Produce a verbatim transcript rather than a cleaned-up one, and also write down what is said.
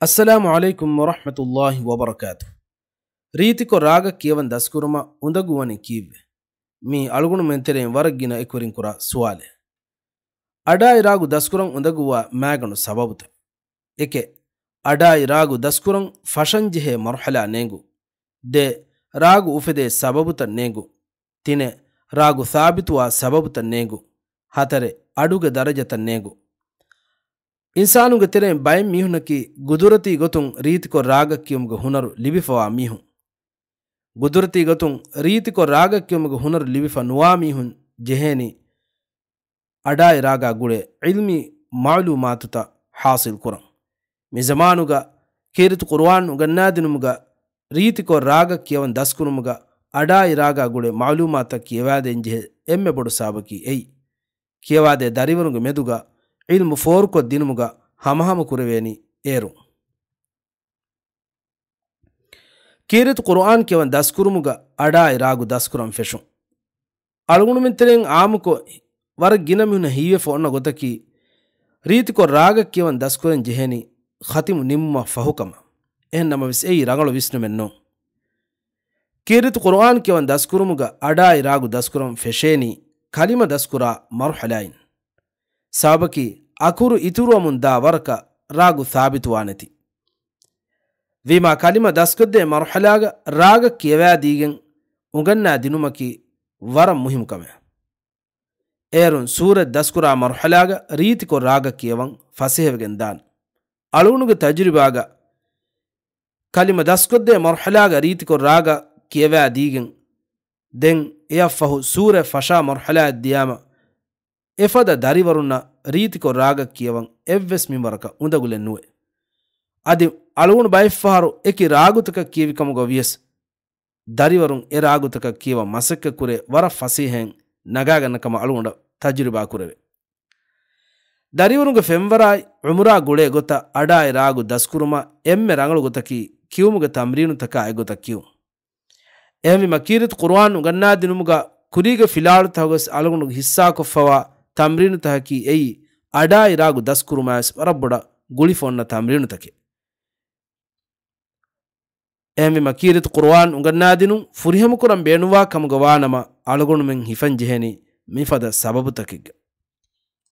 އައްސަލާމު ޢަލައިކުމް ވަރަޙްމަތުﷲި ވަބަރަކާތު. ރީތިކޮށް ރާގަށް ކިޔަވަން ދަސްކުރުމަށް އުނދަގޫވަނީ ކީއްވެ؟ މީ އަޅުގަނޑުމެން ތެރެއިން ވަރަށް ގިނަ އެކުވެރިން ކުރާ ސުވާލެއް. އަޑާއި ރާގު ދަސްކުރަން އުނދަގޫވާ މާގަނޑު ސަބަބުތައް. އެކެއް، އަޑާއި ރާގު ދަސްކުރަން ފަށަންޖެހޭ މަރުޙަލާ ނޭނގު. ދެ، ރާގު އުފެދޭ ސަބަބުތައް ނޭނގު. ތިނެއް، ރާގު ސާބިތުވާ ސަބަބުތައް ނޭނގު. ހަތަރެއް، އަޑުގެ ދަރަޖަތައް ނޭނގު. އިންސާނުންގެ ތެރެއިން ބައެއް މީހުންނަކީ ގުދުރަތީ ގޮތުން ރީތިކޮށް ރާގަށް ކިޔުމުގެ ހުނަރު ލިބިފަވާ މީހުން. ގުދުރަތީ ގޮތުން ރީތިކޮށް ރާގަށް ކިޔުމުގެ ހުނަރު ލިބިފަ ނުވާ މީހުން ޖެހޭނީ އަޑާއި ރާގާ ގުޅޭ ޢިލްމީ މަޢުލޫމާތުތައް ޙާޞިލް ކުރަން. މި ޒަމާނުގަ ކީރިތި ޤުރުއާން އުނގަންނާދިނުމުގަ ރީތިކޮށް ރާގަށް ކިޔަވަން ދަސްކުރުމުގަ އަޑާއި ރާގާ ގުޅޭ މަޢުލޫމާތުތައް ކިޔަވާދޭން ޖެހޭ އެންމެ ބޮޑު ސަބަބަކީ އެއީ. ކިޔަވާދޭ ދަރިވަރުންގެ މެދުގަ ޢިލްމު ފޯރުކޮށްދިނުމުގަ ހަމަހަމަ ކުރެވޭނީ އޭރު. ކީރިތި ޤުރުއާން ކިޔަވަން ދަސްކުރުމުގަ އަޑާއި ރާގު ދަސްކުރަން ފެށުން. އަޅުގަނޑުމެން ތެރެއިން ޢާއްމުކޮށް، ވަރަށް ގިނަ މީހުންނަށް ހީވެފަ އޮންނަ ގޮތަކީ، ރީތިކޮށް ރާގަށް ކިޔަވަން ދަސްކުރަން ޖެހޭނީ ޚަތިމު ނިމުމަށް ފަހު ކަމަށް. އެހެން ނަމަވެސް އެއީ ރަނގަޅު ވިސްނުމެއް ނޫން. ކީރިތި ޤުރުއާން ކިޔަވަން ދަސްކުރުމުގަ އަޑާއި ރާގު ދަސްކުރަން ފެށޭނީ ކަލިމަ ދަސްކުރާ މަރުޙަލާއިން. ސަބަބަކީ އަކުރު އިތުރުވަމުން ދާ ވަރަކަށް ރާގު ސާބިތުވާނެތީ. ވީމާ ކަލިމަ ދަސްކޮށްދޭ މަރުޙަލާގަ ރާގަށް ކިޔަވާދީގެން އުނގަންނާ ދިނުމަކީ ވަރަށް މުހިމު ކަމެއް. އޭރުން ސޫރަތް ދަސްކުރާ މަރުޙަލާގަ ރީތިކޮށް ރާގަށް ކިޔަވަން ފަސޭހަވެގެން ދާނެ. އަޅުގަނޑުގެ ތަޖުރިބާގަ ކަލިމަ ދަސްކޮށްދޭ މަރުޙަލާގަ ރީތިކޮށް ރާގަށް ކިޔަވާދީގެން ދެން އެއަށްފަހު ސޫރަތް ފަށާ މަރުޙަލާއަށް ދިޔާމަ، އެފަދަ ދަރިވަރުންނަށް ރީތިކޮށް ރާގަށް ކިޔަވަން އެއްވެސް މިންވަރަކަށް އުނދަގުލެއް ނުވޭ. އަދި އަޅުގަނޑު ބައެއްފަހަރު އެކި ރާގުތަކަށް ކިޔެވި ކަމުގަ ވިޔަސް، ދަރިވަރުން އެ ރާގުތަކަށް ކިޔަވަން މަސައްކަތްކުރޭ ވަރަށް ފަސޭހައިން ނަގާގަންނަ ކަމަށް އަޅުގަނޑަށް ތަޖުރިބާ ކުރެވޭ. ދަރިވަރުންގެ ފެންވަރާއި ޢުމުރާ ގުޅޭ ގޮތަށް އަޑާއި ރާގު ދަސްކުރުމަށް އެންމެ ރަނގަޅު ގޮތަކީ ކިޔުމުގެ ތަމްރީނުތަކާ އެއްގޮތަށް ކިޔުން. އެހެންވީމަ ކީރިތި ޤުރުއާން އުނގަންނާދިނުމުގަ ކުރީގެ ފިލާވަޅުތަކުގަވެސް އަޅުގަނޑު ހިއްސާކޮށްފަވާ ތަމްރީނުތަކަކީ އެއީ އަޑާއި ރާގު ދަސްކުރުމާވެސް ވަރަށް ބޮޑަށް ގުޅިފަ އޮންނަ ތަމްރީނުތަކެއް. އެހެންވީމަ ކީރިތި ޤުރުއާން އުނގަންނާދިނުން ފުރިހަމަކުރަން ބޭނުންވާ ކަމުގަ ވާނަމަ، އަޅުގަނޑުމެން ހިފަން ޖެހޭނީ މިފަދަ ސަބަބުތަކެއްގަ.